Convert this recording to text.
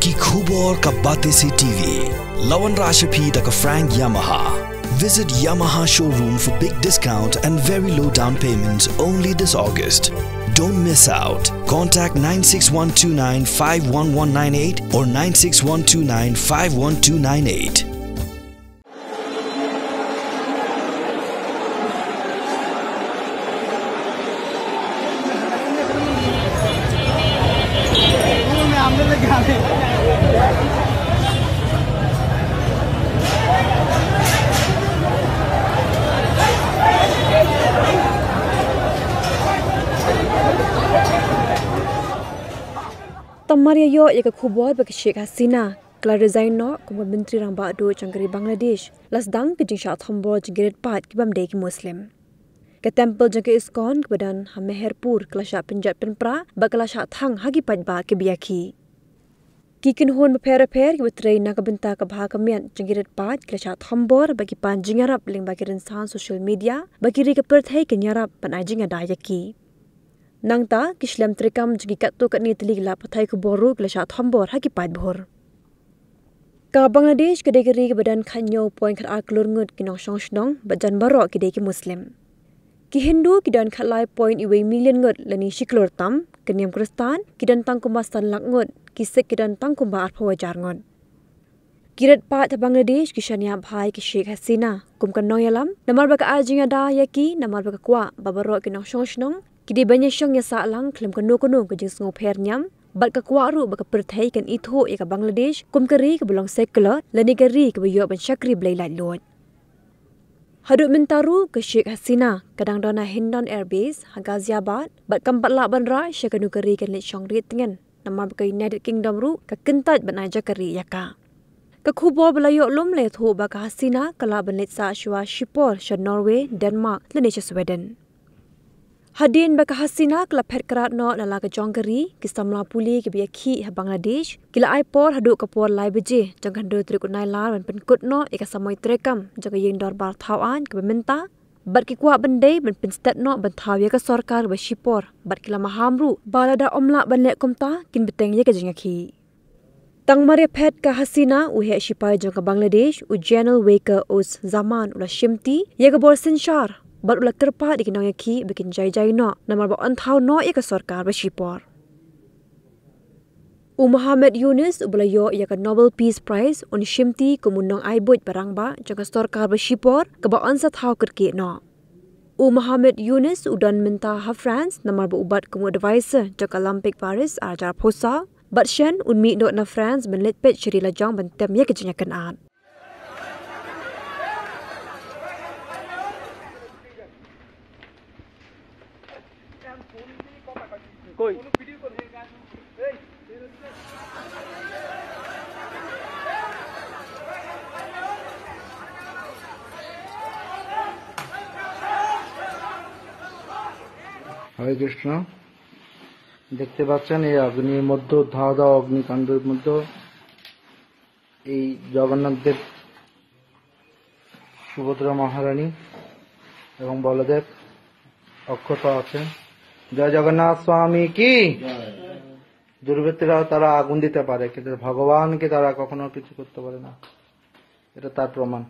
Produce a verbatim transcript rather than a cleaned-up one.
Ki khubor ka Batesi T V. La wanrah sha phi da ka Frank Yamaha. Visit Yamaha showroom for big discount and very low down payments only this August. Don't miss out. Contact nine six one two nine five one one nine eight or nine six one two nine five one two nine eight. Tang mar ïa ïoh ïa ka khubor ba ka Sheikh Hasina ka la resign noh kum ka Myntri Rangbah Duh jong ka ri Bangladesh, la sdang ka jingshah thombor jong ki rit paid ki bym dei ki Muslim. Ka temple jong ka ISKCON kaba don ha Meherpur ka la shah pynjot pynpra bad ka la shah thang ha ki paidbah kiba ïakhih. Ki kynhun bapher bapher kiba trei na ka bynta ka bha ka miat jong ki rit paid ki la shah thombor bad ki pan jingïarap lyngba ki rynsan social media ba ki ri ka pyrthei kin ïarap ban ai jingïada ïa ki. Nangta ki shlem treikam jong ki katto katne tylli ki lad pathai khubor ruh ki la shah thombor ha ki paidbah. Ka Bangladesh ka dei ka ri kaba don khathynñiew point khatar klur ngut ki nongshong shnong bad jan baroh ki dei ki Muslim. Ki Hindu ki don khatlai point wei million ngut lane shi klur tam, ka niam Khristan ki don tang kumba san lak ngut, ki Sikh ki don tang kumba arphew hajar ngut. Ki rit paid ha Bangladesh ki shaniah bha ïa ka Sheikh Hasina kum ka nongïalam namar ba ka ai jingïada ïa ki namar ba ka kwah ba baroh ki nongshong shnong ki dei ban ïashong ïasah lang khlem kano kano ka jingsngewpher niam bad ka kwah ruh ba ka pyrthei kan ithuh ïa ka Bangladesh kum ka ri kaba long secular lane ka ri kaba ïoh ban shakri Blei laitluid. Haduh mynta ruh ka Sheikh Hasina ka dang don ha Hindon Air Base ha Ghaziabad bad kam pat lah ban rah sha kano ka ri kan leit shong riat tngen namar ba ka United Kingdom ruh ka kyntait ban ai jaka rieh ïa ka. Ka khubor ba la ïoh lum la ïathuh ba ka Hasina ka lah ban leit sah shuwa shipor sha Norway, Denmark lane sha Sweden. Hadien ba ka Hasina ka la phet krad noh na la ka jong ka ri, ki samla pule kiba ïakhih ha Bangladesh ki la ai por haduh ka por lai baje jong ka hynriew tarik u Nailar ban pynkut noh ïa ka samoi treikam jong ka ïing dorbar thaw aiñ kaba mynta bad ki kwah ban dei ban pynsted noh ban thaw ïa ka sorkar ba shipor bad ki la maham ruh ba lada ym lah ban leh kumta kin bteng ïa ka jingïakhih. Tang mar ïa phet ka Hasina, u heh shipai jong ka Bangladesh u General Waqar-uz-Zaman u la shimti ïa ka bor synshar bad u la kyrpad ïa ki nongïakhih ba kin jai jai noh namar ba yn thaw noh ïa ka sorkar ba shipor. U Muhammad Yunus uba la ïoh ïa ka Nobel Peace Prize un shimti kum u nongai buit ba rangbah jong ka sorkar ba shipor kaba yn sa thaw kyrkieh noh. U Muhammad Yunus u don mynta ha France namar ba u bat kum u advisor jong ka Olympic Paris ar hajar arphew saw bad shen un mih noh na France ban leit peit sha ri lajong ban tem ïa ka jingïakynad. হরে কৃষ্ণ। দেখতে পাচ্ছেন এই অগ্নির মধ্যে, ধাও ধাও অগ্নিকাণ্ডের মধ্যে এই জগন্নাথ দেব, সুভদ্রা মহারানী এবং বলদেব অক্ষত আছে। জয় জগন্নাথ স্বামী কি। দুর্বৃত্তরা তারা আগুন দিতে পারে, কিন্তু ভগবানকে তারা কখনো কিছু করতে পারে না। এটা তার প্রমাণ।